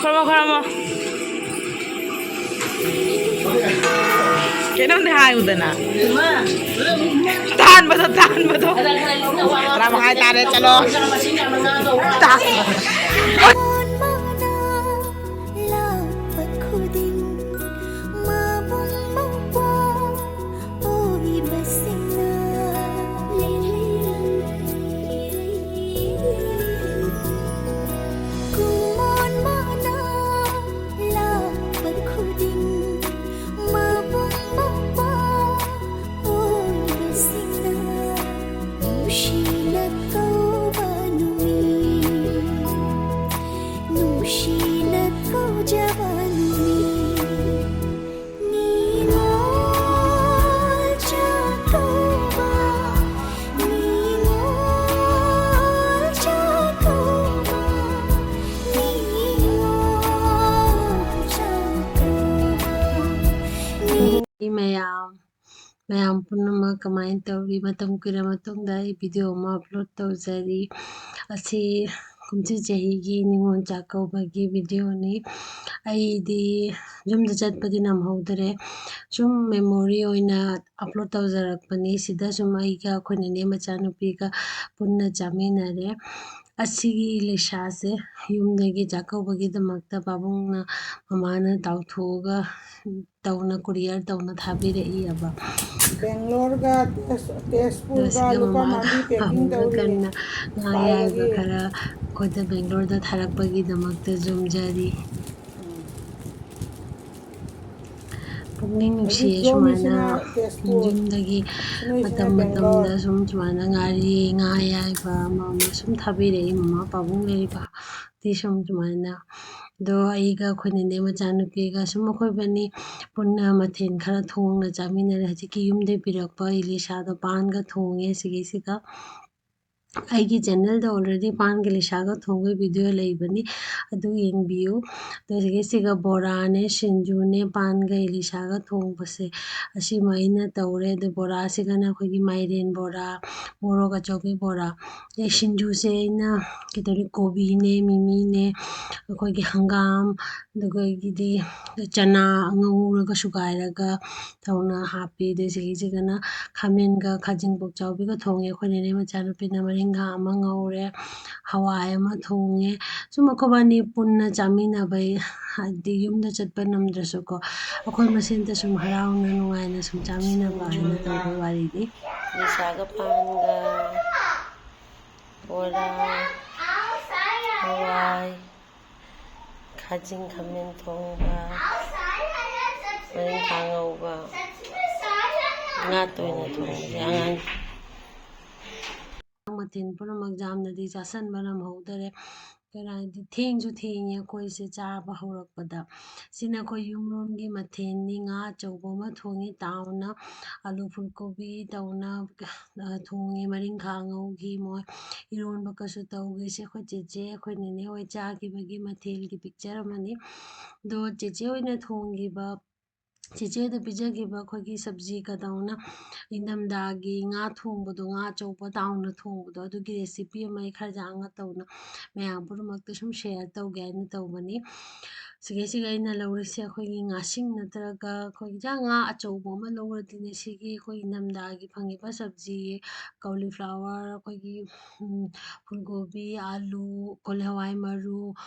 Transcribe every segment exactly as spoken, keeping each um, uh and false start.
ꯈꯣꯔꯃꯣ, ꯈꯣꯔꯃꯣ꯫ ꯀꯩꯅꯣꯝꯗꯤ ꯍꯥꯏꯌꯨꯗꯅ꯫ ꯇꯥꯟꯕꯗꯣ, ꯇꯥꯟꯕꯗꯣ꯫ ꯇꯔꯥ ꯃꯈꯥꯏ ꯇꯥꯔꯦ, ꯆꯠꯂꯣ꯫ ꯇꯥ-, ꯂꯥꯛꯄ ꯈꯨꯗꯤꯡ ꯃꯕꯨꯡ ꯃꯧꯄ꯭ꯋꯥ ꯑꯣꯏꯕꯁꯤꯡꯅ ꯀꯨꯃꯣꯟ ꯃꯥꯅ ꯂꯥꯛꯄ ꯈꯨꯗꯤꯡ ꯃꯕꯨꯡ ꯃꯧꯄ꯭ꯋꯥ ꯑꯣꯏꯕꯁꯤꯡꯅ ꯅꯨꯡꯁꯤꯅ ꯀꯧꯕ ꯅꯨꯃꯤꯠ, ꯅꯨꯡꯁꯤꯅ ꯀꯧꯖꯕ ꯅꯨꯃꯤꯠ꯫ ꯅꯤꯉꯣꯜ ꯆꯥꯛꯀꯧꯕ, ꯅꯤꯉꯣꯜ ꯆꯥꯛꯀꯧꯕ, ꯅꯤꯉꯣꯜ ꯆꯥꯛꯀꯧꯕ꯫ ꯃꯌꯥꯝ, ꯃꯌꯥꯝ ꯄꯨꯝꯅꯃꯛ ꯀꯃꯥꯏꯅ ꯇꯧꯔꯤ? ꯃꯇꯝ ꯀꯨꯏꯔ ꯃꯇꯨꯡꯗ ꯑꯩ video ꯑꯃ upload ꯇꯧꯖꯔꯤ꯫ ꯑꯁꯤ ꯀꯨꯝꯁꯤ ꯆꯍꯤꯒꯤ ꯅꯤꯉꯣꯜ ꯆꯥꯛꯀꯧꯕꯒꯤ videoꯅꯤ꯫ ꯑꯩꯗꯤ ꯌꯨꯝꯗ ꯆꯠꯄꯗꯤ ꯅꯪꯍꯧꯗꯔꯦ, ꯁꯨꯝ memory ꯑꯣꯏꯅ upload ꯇꯧꯖꯔꯛꯄꯅꯤ꯫ ꯁꯤꯗ ꯁꯨꯝ ꯑꯩꯒ ꯑꯩꯈꯣꯏ ꯅꯦꯅꯦ ꯃꯆꯥꯅꯨꯄꯤꯒ ꯄꯨꯟꯅ ꯆꯥꯃꯤꯟꯅꯔꯦ꯫ ꯑꯁꯤꯒꯤ ꯏꯂꯤꯁꯥꯁꯦ ꯌꯨꯝꯗꯒꯤ ꯆꯥꯛꯀꯧꯕꯒꯤꯗꯃꯛꯇ ꯄꯥꯕꯨꯡꯅ, ꯃꯃꯥꯅ ꯇꯥꯎꯊꯣꯛꯑꯒ ꯇꯧꯅ, courier ꯇꯧꯅ ꯊꯥꯕꯤꯔꯛꯏꯑꯕ꯫ ꯕꯦꯡꯒ꯭ꯂꯣꯔꯒ ꯇꯦꯖ-, ꯑꯗꯣ ꯇꯦꯖꯄꯨꯔꯒ ꯁꯤꯗ ꯂꯨꯄꯥ ꯃꯃꯥꯒ ꯃꯥꯒꯤ packing ꯄꯥꯕꯨꯡꯒ ꯇꯧꯔꯤ꯫ ꯀꯟꯅ ꯉꯥ ꯑꯌꯥꯏꯕ ꯄꯥꯏꯔꯒꯦ꯫ ꯈꯔ ꯑꯩꯈꯣꯏꯗ ꯕꯦꯡꯒ꯭ꯂꯣꯔꯗ ꯊꯥꯔꯛꯄꯒꯤꯗꯃꯛꯇ ꯌꯣꯝꯖꯔꯤ꯫ ꯎꯝ꯫ ꯄꯨꯛꯅꯤꯡ ꯅꯨꯡꯁꯤꯌꯦ ꯍꯧꯖꯤꯛ ꯁꯨꯃꯥꯏꯅ ꯌꯣꯝꯃꯤꯁꯤꯅ ꯇꯦꯖꯄꯨꯔ, ꯌꯨꯝꯗꯒꯤ ꯁꯤꯅꯩꯁꯤꯅ ꯃꯇꯝ ꯕꯦꯡꯒ꯭ꯂꯣꯔ꯫ ꯃꯇꯝꯗ ꯁꯨꯝ ꯁꯨꯃꯥꯏꯅ ꯉꯥꯔꯤ, ꯉꯥ ꯑꯌꯥꯏꯕ ꯑꯃ ꯑꯃ ꯁꯨꯝ ꯊꯥꯕꯤꯔꯛꯏ ꯃꯃꯥ ꯄꯥꯕꯨꯡ ꯂꯩꯔꯤꯕ꯫ ꯗꯤ ꯁꯨꯝ ꯁꯨꯃꯥꯏꯅ꯫ ꯑꯗꯣ ꯑꯩꯒ ꯑꯩꯈꯣꯏ ꯅꯦꯅꯦ ꯃꯆꯥꯅꯨꯄꯤꯒ ꯁꯨꯝ ꯑꯩꯈꯣꯏ ꯑꯅꯤ ꯄꯨꯟꯅ ꯃꯊꯦꯜ ꯈꯔ ꯊꯣꯡꯅ ꯆꯥꯃꯤꯟꯅꯔꯦ꯫ ꯍꯧꯖꯤꯛꯀꯤ ꯌꯨꯝꯗꯩ ꯄꯤꯔꯛꯄ ꯏꯂꯤꯁꯥꯗꯣ ꯄꯥꯟꯒ ꯊꯣꯡꯉꯦ ꯁꯤꯒꯤꯁꯤꯒ꯫ ꯑꯩꯒꯤ ꯆꯦꯅꯦꯜꯗ already ꯄꯥꯟꯒ ꯏꯂꯤꯁꯥꯒ ꯊꯣꯡꯕꯒꯤ ꯚꯤꯗꯤꯑꯣ ꯂꯩꯕꯅꯤ, ꯑꯗꯨ ꯌꯦꯡꯕꯤꯌꯨ꯫ ꯑꯗꯨꯗꯒꯤ ꯁꯤꯒ ꯕꯣꯔꯥꯅꯦ, ꯁꯤꯡꯖꯨꯅꯦ, ꯄꯥꯟꯒ ꯏꯂꯤꯁꯥꯒ ꯊꯣꯡꯕꯁꯦ, ꯑꯁꯤꯃ ꯑꯩꯅ ꯇꯧꯔꯦ꯫ ꯑꯗꯨ ꯕꯣꯔꯥꯁꯤꯒꯅ ꯑꯩꯈꯣꯏꯒꯤ ꯃꯥꯏꯔꯦꯟ ꯕꯣꯔꯥ, ꯃꯣꯔꯣꯛ ꯑꯆꯧꯕꯤ ꯕꯣꯔꯥ꯫ ꯑꯗꯩ ꯁꯤꯡꯖꯨꯁꯦ ꯑꯩꯅ ꯀꯩꯗꯧꯔꯤ, ꯀꯣꯕꯤꯅꯦ, ꯃꯤꯃꯤꯅꯦ, ꯑꯩꯈꯣꯏꯒꯤ ꯍꯪꯒꯥꯝ, ꯑꯗꯨꯗꯒꯤꯗꯤ ꯆꯅꯥ ꯉꯧꯔꯒ ꯁꯨꯒꯥꯏꯔꯒ ꯊꯥꯎꯅ ꯍꯥꯞꯄꯤ꯫ ꯑꯗꯩ ꯁꯤꯒꯤꯁꯤꯒꯅ ꯈꯥꯃꯦꯟꯒ ꯈꯥꯖꯤꯡ ꯄꯣꯛꯆꯥꯎꯕꯤꯒ ꯊꯣꯡꯉꯦ꯫ ꯑꯩꯈꯣꯏ ꯅꯦꯅꯦ ꯃꯆꯥꯅꯨꯄꯤꯅ ꯃꯔꯤꯡꯈꯥ ꯑꯃ ꯉꯧꯔꯦ, ꯍꯋꯥꯏ ꯑꯃ ꯊꯣꯡꯉꯦ꯫ ꯁꯨꯝ ꯑꯩꯈꯣꯏꯕꯥꯅꯤ ꯄꯨꯟꯅ ꯆꯥꯃꯤꯟꯅꯕ, ꯍꯥꯏꯗꯤ ꯌꯨꯝꯗ ꯆꯠꯄ ꯅꯝꯗ꯭ꯔꯁꯨꯀꯣ, ꯑꯩꯈꯣꯏ ꯃꯁꯦꯟꯇ ꯁꯨꯝ ꯍꯔꯥꯎꯅ ꯅꯨꯡꯉꯥꯏꯅ ꯁꯨꯝ ꯆꯥꯃꯤꯟꯅꯕ ꯍꯥꯏꯅ ꯇꯧꯕꯒꯤ ꯋꯥꯔꯤꯅꯤ꯫ ꯏꯂꯤꯁꯥꯒ ꯄꯥꯟꯒ, ꯕꯣꯔꯥ, ꯍꯋꯥꯏ, ꯈꯥꯖꯤꯡ ꯈꯥꯃꯦꯟ ꯊꯣꯡꯕ, ꯃꯔꯤꯡꯈꯥ ꯉꯧꯕ, ꯉꯥ ꯇꯣꯏꯅ ꯊꯣꯡꯕꯁꯦ ꯑꯉꯥꯡ ꯃꯊꯦꯜ ꯄꯨꯝꯅꯃꯛ ꯌꯥꯝꯅꯗꯤ ꯆꯥꯁꯟꯕ ꯉꯝꯍꯧꯗꯔꯦ꯫ ꯀꯩꯅꯣ ꯍꯥꯏꯗꯤ ꯊꯦꯡꯁꯨ ꯊꯦꯡꯉꯦ ꯑꯩꯈꯣꯏꯁꯦ ꯆꯥꯕ ꯍꯧꯔꯛꯄꯗ꯫ ꯁꯤꯅ ꯑꯩꯈꯣꯏ ꯌꯨꯝꯂꯣꯝꯒꯤ ꯃꯊꯦꯜꯅꯤ꯫ ꯉꯥ ꯑꯆꯧꯕ ꯑꯃ ꯊꯣꯡꯉꯤ ꯇꯥꯎꯅ, ꯑꯂꯨ ꯐꯨꯜꯀꯣꯕꯤ ꯇꯧꯅ, ꯑ, ꯊꯣꯡꯉꯤ, ꯃꯔꯤꯡꯈꯥ ꯉꯧꯈꯤ ꯃꯣꯏ, ꯏꯔꯣꯟꯕꯒꯁꯨ ꯇꯧꯈꯤ꯫ ꯁꯤ ꯑꯩꯈꯣꯏ ꯆꯦꯆꯦ, ꯑꯩꯈꯣꯏ ꯅꯦꯅꯦ ꯍꯣꯏ ꯆꯥꯈꯤꯕꯒꯤ ꯃꯊꯦꯜꯒꯤ ꯄꯤꯛꯆꯔ ꯑꯃꯅꯤ꯫ ꯑꯗꯣ ꯆꯦꯆꯦ ꯍꯣꯏꯅ ꯊꯣꯡꯈꯤꯕ, ꯆꯦꯆꯦꯗ ꯄꯤꯖꯈꯤꯕ ꯑꯩꯈꯣꯏꯒꯤ ꯁꯕꯖꯤ ꯀꯗꯧꯅ ꯏꯪꯊꯝꯊꯥꯒꯤ ꯉꯥ ꯊꯣꯡꯕꯗꯣ, ꯉꯥ ꯑꯆꯧꯕ ꯇꯥꯎꯅ ꯊꯣꯡꯕꯗꯣ, ꯑꯗꯨꯒꯤ ꯔꯦꯁꯤꯄꯤ ꯑꯃ ꯑꯩ ꯈꯔ ꯌꯥꯡꯅ ꯇꯧꯅ ꯃꯌꯥꯝ ꯄꯨꯝꯅꯃꯛꯇ ꯁꯨꯝ ꯁꯦꯌꯔ ꯇꯧꯒꯦ ꯍꯥꯏꯅ ꯇꯧꯕꯅꯤ꯫ ꯁꯤꯒꯩꯁꯤꯒ ꯑꯩꯅ ꯂꯧꯔꯤꯁꯦ ꯑꯩꯈꯣꯏꯒꯤ ꯉꯥꯁꯤꯡ ꯅꯠꯇ꯭ꯔꯒ ꯑꯩꯈꯣꯏꯒꯤ ꯉꯥ ꯑꯆꯧꯕ ꯑꯃ ꯂꯧꯔꯗꯤꯅꯦ, ꯁꯤꯒꯤ ꯑꯩꯈꯣꯏ ꯏꯪꯊꯝꯊꯥꯒꯤ ꯐꯪꯉꯤꯕ ꯁꯕꯖꯤ, ꯀꯣꯂꯤꯐ꯭ꯂꯥꯋꯔ, ꯑꯩꯈꯣꯏꯒꯤ, ꯎꯝ, ꯐꯨꯜꯒꯣꯕꯤ, ꯑꯥꯂꯨ, ꯀꯣꯂꯤ ꯍꯋꯥꯏ ꯃꯔꯨ,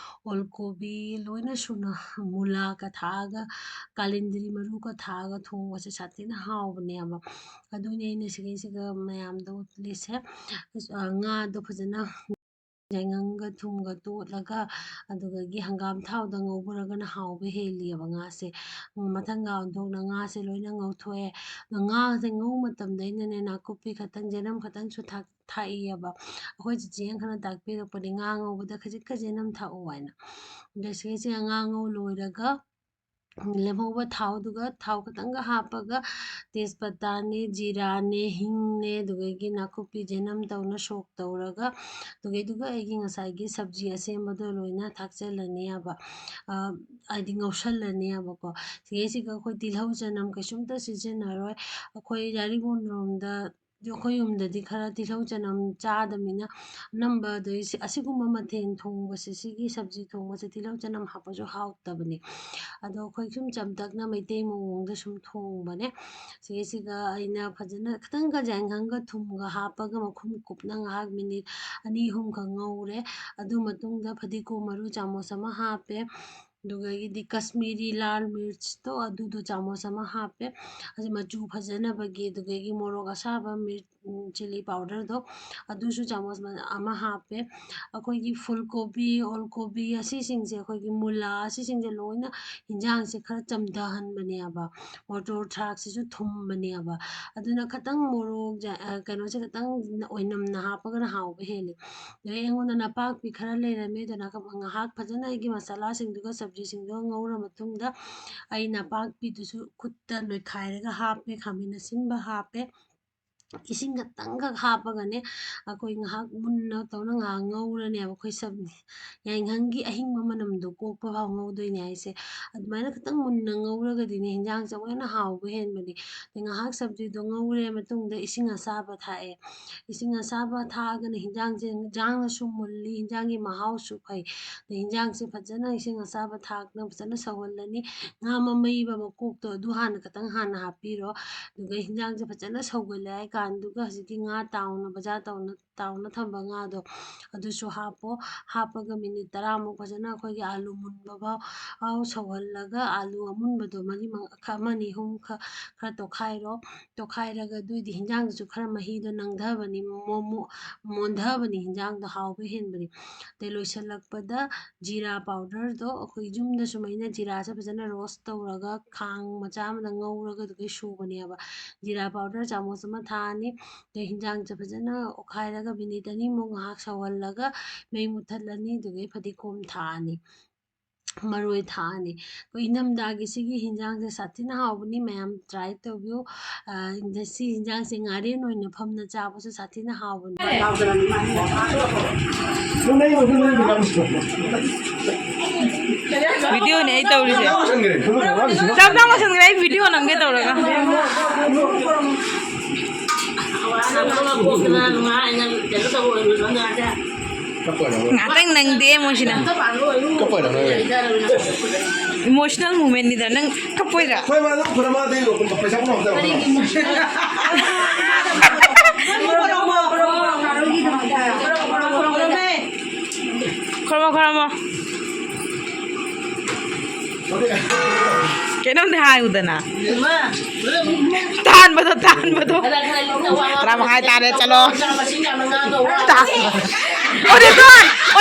ꯑꯣꯜꯀꯣꯕꯤ ꯂꯣꯏꯅ ꯁꯨꯅ, ꯃꯨꯂꯥꯒ ꯊꯥꯛꯑꯒ, ꯀꯥꯂꯦꯟꯗꯔꯤ ꯃꯔꯨꯒ ꯊꯥꯛꯑꯒ ꯊꯣꯡꯕꯁꯦ ꯁꯥꯊꯤꯅ ꯍꯥꯎꯕꯅꯦꯕ꯫ ꯑꯗꯨꯅꯦ ꯑꯩꯅ ꯁꯤꯒꯩꯁꯤꯒ ꯃꯌꯥꯝꯗ ꯎꯠꯂꯤꯁꯦ꯫ ꯑ, ꯉꯥꯗꯣ ꯐꯖꯅ ꯌꯥꯏꯉꯪꯒ ꯊꯨꯝꯒ ꯇꯣꯠꯂꯒ, ꯑꯗꯨꯗꯒꯤ ꯍꯪꯒꯥꯝ ꯊꯥꯎꯗ ꯉꯧꯕꯔꯒꯅ ꯍꯥꯎꯕ ꯍꯦꯜꯂꯤꯑꯕ ꯉꯥꯁꯦ꯫ ꯎꯝ, ꯃꯊꯪꯒ ꯑꯣꯟꯊꯣꯛꯅ ꯉꯥꯁꯦ ꯂꯣꯏꯅ ꯉꯧꯊꯣꯛꯑꯦ꯫ ꯉꯥꯁꯦ ꯉꯧꯕ ꯃꯇꯝꯗ ꯑꯩꯅꯅꯦ ꯅꯥꯀꯨꯞꯄꯤ ꯈꯛꯇꯪ, ꯌꯦꯅꯝ ꯈꯛꯇꯪꯁꯨ ꯊꯥꯛ-, ꯊꯥꯛꯏꯑꯕ꯫ ꯑꯩꯈꯣꯏ ꯆꯤꯆꯦ ꯑꯃꯅ ꯇꯥꯛꯄꯤꯔꯛꯄꯅꯤ, ꯉꯥ ꯉꯧꯕꯗ ꯈꯖꯤꯛ ꯈꯖꯤꯛ ꯌꯦꯅꯝ ꯊꯥꯛꯑꯣ ꯍꯥꯏꯅ꯫ ꯑꯗ ꯁꯤꯒꯩꯁꯦ ꯉꯥ ꯉꯧ ꯂꯣꯏꯔꯒ, ꯂꯦꯝꯍꯧꯕ ꯊꯥꯎꯗꯨꯒ, ꯊꯥꯎ ꯈꯤꯇꯪꯒ ꯍꯥꯞꯄꯒ, ꯇꯦꯖꯄꯇꯥꯅꯦ, ꯖꯤꯔꯥꯅꯦ, ꯍꯤꯡꯅꯦ, ꯑꯗꯨꯗꯒꯤ ꯅꯥꯀꯨꯞꯄꯤ ꯖꯦꯅꯝ ꯇꯧꯅ ꯁꯣꯛ ꯇꯧꯔꯒ, ꯑꯗꯨꯗꯩꯗꯨꯒ ꯑꯩꯒꯤ ꯉꯁꯥꯏꯒꯤ ꯁꯕꯖꯤ ꯑꯁꯦꯝꯕꯗꯣ ꯂꯣꯏꯅ ꯊꯥꯛꯆꯜꯂꯅꯦꯕ, ꯍꯥꯏꯗꯤ ꯉꯧꯁꯜꯂꯅꯦꯕꯀꯣ꯫ ꯁꯤꯗꯩꯁꯤꯒ ꯑꯩꯈꯣꯏ ꯇꯤꯜꯍꯧ ꯆꯅꯝ ꯀꯩꯁꯨꯝꯇ ꯁꯤꯖꯤꯟꯅꯔꯣꯏ꯫ ꯑꯩꯈꯣꯏ ꯌꯥꯔꯤꯄꯣꯛꯂꯣꯝꯗ ꯑꯩꯈꯣꯏ ꯌꯨꯝꯗꯗꯤ ꯈꯔ ꯇꯤꯜꯍꯧ ꯆꯅꯝ ꯆꯥꯗꯕꯅꯤꯅ, ꯑꯅꯝꯕ ꯑꯗꯩ ꯑꯁꯤꯒꯨꯝꯕ ꯃꯊꯦꯜ ꯊꯣꯡꯕꯁꯦ, ꯁꯤꯒꯤ ꯁꯕꯖꯤ ꯊꯣꯡꯕꯁꯦ ꯇꯤꯜꯍꯧ ꯆꯅꯝ ꯍꯥꯞꯄꯁꯨ ꯍꯥꯎꯇꯕꯅꯦ꯫ ꯑꯗꯣ ꯑꯩꯈꯣꯏ ꯁꯨꯝ ꯆꯝꯇꯛꯅ ꯃꯩꯇꯩ ꯃꯑꯣꯡꯗ ꯁꯨꯝ ꯊꯣꯡꯕꯅꯦ꯫ ꯁꯤꯒꯤꯁꯤꯒ ꯑꯩꯅ ꯐꯖꯅ ꯈꯤꯇꯪꯒ ꯌꯥꯏꯉꯪꯒ ꯊꯨꯝꯒ ꯍꯥꯞꯄꯒ ꯃꯈꯨꯝ ꯀꯨꯞꯅ ꯉꯥꯏꯍꯥꯛ ꯃꯤꯅꯤꯠ ꯑꯅꯤ ꯑꯍꯨꯝꯈꯛ ꯉꯧꯔꯦ꯫ ꯑꯗꯨ ꯃꯇꯨꯡꯗ ꯐꯗꯤꯒꯣꯝ ꯃꯔꯨ ꯆꯥꯃꯁ ꯑꯃ ꯍꯥꯞꯄꯦ꯫ ꯑꯗꯨꯗꯒꯤꯗꯤ ꯀꯁꯃꯤꯔꯤ ꯂꯥꯜ ꯃꯤꯔꯆꯇꯣ, ꯑꯗꯨꯗꯣ ꯆꯥꯃꯁ ꯑꯃ ꯍꯥꯞꯄꯦ, ꯍꯥꯏꯗꯤ ꯃꯆꯨ ꯐꯖꯅꯕꯒꯤ꯫ ꯑꯗꯨꯗꯒꯤ ꯃꯣꯔꯣꯛ ꯑꯁꯥꯕ ꯃꯤꯔ-, ꯎꯝ, ꯆꯤꯂꯤ ꯄꯥꯎꯗꯔꯗꯣ, ꯑꯗꯨꯁꯨ ꯆꯥꯃꯁ ꯑꯃ ꯍꯥꯞꯄꯦ꯫ ꯑꯩꯈꯣꯏꯒꯤ ꯐꯨꯜ ꯀꯣꯕꯤ, ꯑꯣꯜ ꯀꯣꯕꯤ, ꯑꯁꯤꯁꯤꯡꯁꯦ, ꯑꯩꯈꯣꯏꯒꯤ ꯃꯨꯂꯥ, ꯑꯁꯤꯁꯤꯡꯁꯦ ꯂꯣꯏꯅ ꯍꯤꯟꯖꯥꯡꯁꯦ ꯈꯔ ꯆꯝꯊꯍꯟꯕꯅꯦꯕ꯫ ꯃꯣꯇꯣꯔ ꯊ꯭ꯔꯥꯛꯁꯤꯁꯨ ꯊꯨꯝꯕꯅꯦꯕ꯫ ꯑꯗꯨꯅ ꯈꯤꯇꯪ ꯃꯣꯔꯣꯛ, ꯀꯩꯅꯣꯁꯦ ꯈꯤꯇꯪ ꯑꯣꯏꯅꯝꯅ ꯍꯥꯞꯄꯒꯅ ꯍꯥꯎꯕ ꯍꯦꯜꯂꯤ꯫ ꯑꯗꯩ ꯑꯩꯉꯣꯟꯗ ꯅꯄꯥꯛꯄꯤ ꯈꯔ ꯂꯩꯔꯝꯃꯦ, ꯑꯗꯨꯅ ꯉꯥꯏꯍꯥꯛ ꯐꯖꯅ ꯑꯩꯒꯤ ꯃꯁꯥꯂꯥꯁꯤꯡꯗꯨꯒ ꯁꯕꯖꯤꯁꯤꯡꯗꯨꯒ ꯉꯧꯔ ꯃꯇꯨꯡꯗ, ꯑꯩ ꯅꯄꯥꯛꯄꯤꯗꯨꯁꯨ ꯈꯨꯠꯇ ꯅꯣꯏꯈꯥꯏꯔꯒ ꯍꯥꯞꯄꯦ, ꯈꯥꯃꯦꯟ ꯑꯁꯤꯟꯕ ꯍꯥꯞꯄꯦ꯫ ꯏꯁꯤꯡ ꯈꯛꯇꯪꯈꯛ ꯍꯥꯞꯄꯒꯅꯦ, ꯑꯩꯈꯣꯏ ꯉꯥꯏꯍꯥꯛ ꯃꯨꯟꯅ ꯇꯧꯅ ꯉꯥꯏꯍꯥꯛ ꯉꯧꯔꯅꯦꯕ꯫ ꯑꯩꯈꯣꯏ ꯁꯝ-, ꯌꯥꯏꯉꯪꯒꯤ ꯑꯍꯤꯡꯕ ꯃꯅꯝꯗꯣ ꯀꯣꯛꯄ ꯐꯥꯎ ꯉꯧꯗꯣꯏꯅꯦ ꯍꯥꯏꯁꯦ꯫ ꯑꯗꯨꯃꯥꯏꯅ ꯈꯤꯇꯪ ꯃꯨꯟꯅ ꯉꯧꯔꯒꯗꯤꯅꯦ, ꯍꯤꯟꯖꯥꯡꯁꯦ ꯑꯃꯨꯛ ꯍꯦꯟꯅ ꯍꯥꯎꯕ ꯍꯦꯟꯕꯅꯦ꯫ ꯑꯗꯩ ꯉꯥꯏꯍꯥꯛ ꯁꯕꯖꯤꯗꯣ ꯉꯧꯔꯦ ꯃꯇꯨꯡꯗ ꯏꯁꯤꯡ ꯑꯁꯥꯕ ꯊꯥꯛꯑꯦ꯫ ꯏꯁꯤꯡ ꯑꯁꯥꯕ ꯊꯥꯛꯑꯒꯅ ꯍꯤꯟꯖꯥꯡꯁꯦ, ꯍꯤꯟꯖꯥꯡꯅꯁꯨ ꯃꯨꯜꯂꯤ, ꯍꯤꯟꯖꯥꯡꯒꯤ ꯃꯍꯥꯎꯁꯨ ꯐꯩ꯫ ꯑꯗꯩ ꯍꯤꯟꯖꯥꯡꯁꯦ ꯐꯖꯅ ꯏꯁꯤꯡ ꯑꯁꯥꯕ ꯊꯥꯛꯅ ꯐꯖꯅ ꯁꯧꯍꯜꯂꯅꯤ꯫ ꯉꯥ ꯃꯃꯩꯕ ꯃꯀꯣꯛꯇꯣ ꯑꯗꯨ ꯍꯥꯟꯅ ꯈꯤꯇꯪ ꯍꯥꯟꯅ ꯍꯥꯞꯄꯤꯔꯣ꯫ ꯑꯗꯨꯒ ꯍꯤꯟꯖꯥꯡꯁꯦ ꯐꯖꯅ ꯁꯧꯒꯠꯂꯦ ꯍꯥꯏ ꯀꯥꯟꯗꯨꯒ ꯍꯧꯖꯤꯛꯀꯤ ꯉꯥ ꯇꯥꯎꯅ, ꯕꯖꯥꯔ ꯇꯥꯎꯅ, ꯇꯥꯎꯅ ꯊꯝꯕ ꯉꯥꯗꯣ ꯑꯗꯨꯁꯨ ꯍꯥꯞꯄꯣ꯫ ꯍꯥꯞꯄꯒ ꯃꯤꯅꯤꯠ ꯇꯔꯥꯃꯨꯛ ꯐꯖꯅ ꯑꯩꯈꯣꯏꯒꯤ ꯑꯥꯂꯨ ꯃꯨꯟꯕ ꯐꯥꯎ, ꯐꯥꯎ ꯁꯧꯍꯜꯂꯒ, ꯑꯥꯂꯨ ꯑꯃꯨꯟꯕꯗꯣ ꯃꯔꯤ ꯃꯉꯥ, ꯈ-, ꯑꯃꯅꯤ ꯑꯍꯨꯝ ꯈ-, ꯈꯔ ꯇꯣꯠꯈꯥꯏꯔꯣ꯫ ꯇꯣꯠꯈꯥꯏꯔꯒ ꯑꯗꯨꯏꯗꯤ ꯍꯤꯟꯖꯥꯡꯗꯨꯁꯨ ꯈꯔ ꯃꯍꯤꯗꯣ ꯅꯪꯊꯕꯅꯤ, ꯃꯣ-, ꯃꯣ-, ꯃꯣꯟꯊꯕꯅꯤ, ꯍꯤꯟꯖꯥꯡꯗꯣ ꯍꯥꯎꯕ ꯍꯦꯟꯕꯅꯤ꯫ ꯑꯗꯩ ꯂꯣꯏꯁꯤꯜꯂꯛꯄꯗ ꯖꯤꯔꯥ ꯄꯥꯎꯗꯔꯗꯣ, ꯑꯩꯈꯣꯏ ꯌꯨꯝꯗ ꯁꯨꯃꯥꯏꯅ ꯖꯤꯔꯥꯁꯦ ꯐꯖꯅ ꯔꯣꯁ ꯇꯧꯔꯒ ꯈꯥꯡ ꯃꯆꯥ ꯑꯃꯗ ꯉꯧꯔꯒ ꯑꯗꯨꯒꯤ ꯁꯨꯕꯅꯦꯕ꯫ ꯖꯤꯔꯥ ꯄꯥꯎꯗꯔ ꯆꯥꯃꯁ ꯑꯃ ꯊꯥꯛꯑꯅꯤ꯫ ꯑꯗꯩ ꯍꯤꯟꯖꯥꯡꯁꯦ ꯐꯖꯅ ꯑꯣꯠꯈꯥꯏꯔꯒ ꯃꯤꯅꯤꯠ ꯑꯅꯤꯃꯨꯛ ꯉꯥꯏꯍꯥꯛ ꯁꯧꯍꯜꯂꯒ ꯃꯩ ꯃꯨꯠꯊꯠꯂꯅꯤ꯫ ꯑꯗꯨꯗꯒꯤ ꯐꯗꯤꯒꯣꯝ ꯊꯥꯛꯑꯅꯤ꯫ ꯃꯔꯣꯏ ꯊꯥꯛꯑꯅꯤ꯫ ꯑꯩꯈꯣꯏ ꯏꯅꯝꯗꯥꯒꯤ ꯁꯤꯒꯤ ꯍꯤꯟꯖꯥꯡꯁꯦ ꯁꯥꯊꯤꯅ ꯍꯥꯎꯕꯅꯤ, ꯃꯌꯥꯝ try ꯇꯧꯕꯤꯌꯨ꯫ ꯑ, ꯁꯤ ꯍꯤꯟꯖꯥꯡꯁꯦ ꯉꯥꯔꯦꯟ ꯑꯣꯏꯅ ꯐꯝꯅ ꯆꯥꯕꯁꯨ ꯁꯥꯊꯤꯅ ꯍꯥꯎꯕꯅꯤ꯫ Video ꯅꯦ ꯑꯩ ꯇꯧꯔꯤꯁꯦ꯫ ꯆꯞ ꯆꯥ ꯂꯣꯏꯁꯟꯈ꯭ꯔꯦ, ꯑꯩ video ꯅꯝꯒꯦ ꯇꯧꯔꯒ꯫ ꯉꯥꯛꯇꯪ ꯅꯪꯗꯦ ꯃꯣꯏꯁꯤꯅ꯫ Emotional moment ꯅꯤꯗ, ꯅꯪ ꯀꯞꯄꯣꯏꯗ꯭ꯔꯥ? ꯈꯣꯔꯃꯣ, ꯈꯣꯔꯃꯣ꯫ ꯀꯩꯅꯣꯝꯗꯤ ꯍꯥꯏꯌꯨꯗꯅ꯫ ꯇꯥꯟꯕꯗꯣ, ꯇꯥꯟꯕꯗꯣ꯫ ꯇꯔꯥ ꯃꯈꯥꯏ ꯇꯥꯔꯦ, ꯆꯠꯂꯣ꯫ ꯇꯥ-, ꯑꯣ, ꯔꯦꯕꯥꯟ! ꯑꯣ,